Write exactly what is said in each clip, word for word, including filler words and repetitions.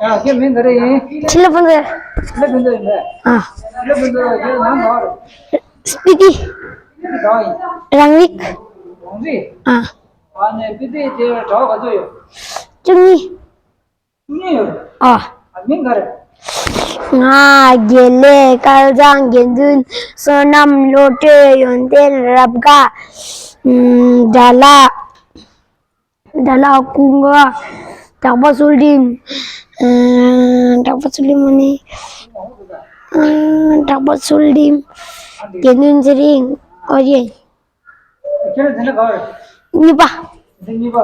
ཡ། ཁྱེད་མིང་ག་རེ་ཡིན། ཕྱི་ལ་ཕུན་ཚོགས། ཕྱི་ལ་ཕུན་ཚོགས་ཡིན་པས། ཨ། ཕྱི་ལ་ཕུན་ཚོགས་ཁྱེད་ནང་ག་རེ། སྤི་ཏི། སྤི་ཏི་ག་ཡིན། རང་རིགས། རང་རིགས། ཨ། ཨ་ནི་སྤི་ཏི་དེ་གྲྭ་པ་ག་ཚོད་ཡོད། བཅུ་གཉིས། གཉིས་ཡོད། ཨ། ཨ། མིང་ག་རེ། ང་དགེ་ལེགས། དཀར་གཙང་། དགེ་འདུན། བསོད་ནམས། བློ་གྲོས། ཡོན་ཏན། རབ་དགའ། ཨམ། དགྲ་ལྷ། དགྲ་ལྷ། ཀུན་དགའ། གྲགས་པ་ཚུལ་ཁྲིམས། ཨ། གྲགས་པ་ཚུལ་ཁྲིམས་མ་ནི། ཨ། གྲགས་པ་ཚུལ་ཁྲིམས། དགེ་འདུན་ཚེ་རིང་། ཨོ་ཡེ། ཁྱེད་རང་འཛིན་གྲྭ་ག་པར། གཉིས་པ། འཛིན་གཉིས་པ།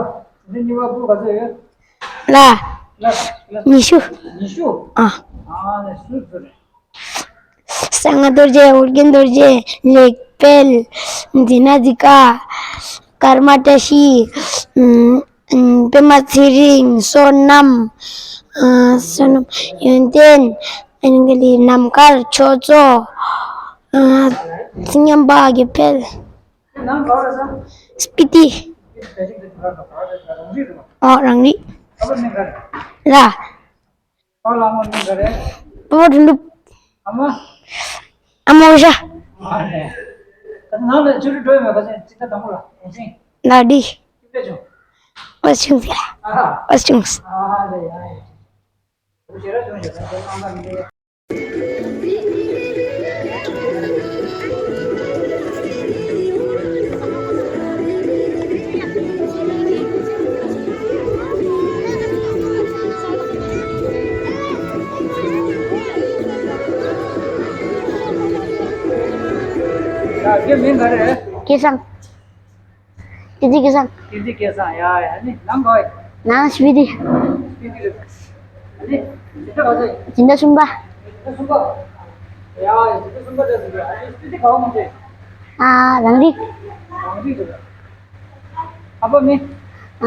འཛིན་གཉིས་པ་སྤུ་གུ་ག་ཚོད་ཡོད། ལ། ལ། ལ། ཉི་ཤུ། ཉི་ཤུ། ཨ། ཨ་ནི་སུ་ཚོད་རེད། གསང་སྔགས་རྡོ་རྗེ། ཨོ་རྒྱན་རྡོ་རྗེ། ལེགས་དཔལ། འཛིན་གྲྭ་འཛིན་གྲྭ། ཀརྨ་བཀྲ་ཤིས། ཨམ། ཨམ། པདྨ་ཚེ་རིང་། བསོད་ནམས། ཨ། བསོད་ནམས། ཡོན་ཏན། ཨ་ནི་ག་ལེ། ནམ་མཁར་ཆོས་མཚོ། ཨ། ཚེ་སྙོམས་པ། དགེ་འཕེལ། སྤི་ཏི། ཨོ། རང་རིགས། ལ། པོ་དོན་གྲུབ། ཨ་མ་ཨོ་ཤ། ལ་འདི། ཨོ་ཆུང་ཟེར། ཨོ་ཆུང་ཟེར། ཡ། ཁྱེད་མིང་ག་རེ། སྐལ་བཟང་། བསྟན་འཛིན་སྐལ་བཟང་། བསྟན་འཛིན་སྐལ་བཟང་། ཡ་ཡ། ནི་ནང་ག་བ་ཡིན། ནང་སྤི་ཏི། སྤི་ཏི་རེད། ཨ་ནི་འཛིན་གྲྭ་ག་ཚོད་ཡིན། འཛིན་གྲྭ་གསུམ་པ། འཛིན་གྲྭ་གསུམ་པ། ཡ་ཡ། འཛིན་གྲྭ་གསུམ་པ་རེད་ཟེར་གི། ཨ་ནི་སྤི་ཏི་ག་བ་མ་རེད། ཨ། རང་རིགས། རང་རིགས་རེད། ཨ་ཕ་མིང་། ཨ།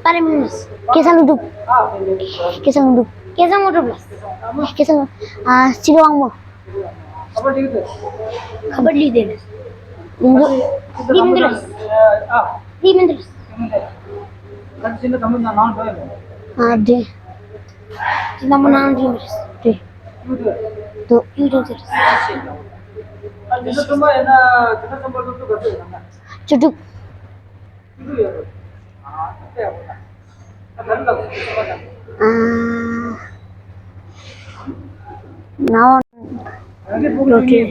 པ་རེ་མིང་། སྐལ་བཟང་ཀླུ་སྒྲུབ། སྐལ་བཟང་ཀླུ་སྒྲུབ། སྐལ་བཟང་དངོས་གྲུབ་ལགས། སྐལ་བཟང་། ཨ། སྤྱི་ལོ་དབང་མོ། ཁ་པར་ལུས་དེ། ལུས་མི་འདུག་ལུས་མི་འདུག་ལུས་མི་འདུག་ཨ། འདི། ཅི་ནམ་ནང་འདི་མི་རེད། འདི། འདུག་ཡུ་ཊུབ་ཟེར། བཅུ་དྲུག་ཨ། ནའོ། བློ་གྲོས།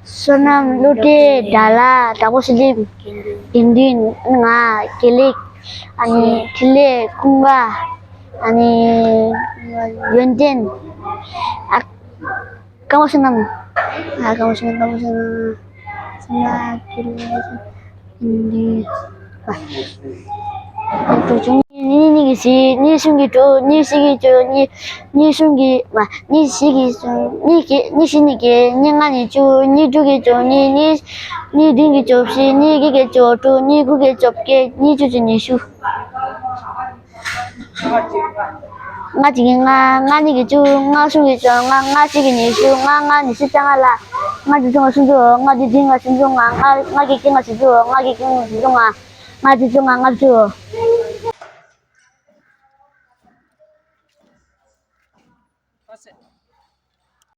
བསོད་ནམས། བློ་གྲོས། དགྲ་ལྷ། དྭགས་པོ་ཚུལ་ཁྲིམས། དགེ་འདུན། ང་། དགེ་ལེགས། ཨ་ནི་འཕྲིན་ལས། ཀུན་དགའ། ཨ་ནི་ཡོན་ཏན། ཨ། ཀརྨ་བསོད་ནམས། ཨ། ཀརྨ་བསོད་ནམས། ཀརྨ་བསོད་ནམས། བསོད་ནམས། གཉིས་གཉིས་ཀྱི་བཞི། གཉིས་གསུམ་གྱི་དྲུག་གཉིས་བཞི་གི་བཅུ། གཉིས། གཉིས་གསུམ་གྱི། མ། གཉིས་བཞི་གི་གསུམ། གཉིས་བརྒྱད། གཉིས་བཞི་ནི་བརྒྱད། གཉིས་ལྔ་ནི་བཅུ། གཉིས་དྲུག་གི་བཅུ་གཉིས། གཉིས། གཉིས་བདུན་གྱི་བཅུ་བཞི། གཉིས་བརྒྱད་ཀྱི་བཅུ་དྲུག་གཉིས་དགུ་གི་བཅུ་བརྒྱད། གཉིས་བཅུ་གྱི་ཉི་ཤུ། ལྔ་གཅིག་གི་ལྔ། ལྔ་གཉིས་ཀྱི་བཅུ། ལྔ་གསུམ་གྱི་བཅོ་ལྔ། ལྔ་བཞི་གི་ཉི་ཤུ། ལྔ་ལྔ་ཉི་ཤུ་རྩ་ལྔ་ལ། ལྔ་བཅུ་ང་སུམ་ཅུ། ལྔ་བཅུ་བདུན་ང་སུམ་ཅུ་ལྔ། ལྔ་ལྔ་བརྒྱད་བརྒྱད་ང་བཞི་བཅུ། ལྔ་བརྒྱད་བརྒྱད་ང་བཞི་བཅུ་ལྔ། ལྔ་བཅུ་བཅུ་ང་ལྔ་བཅུ།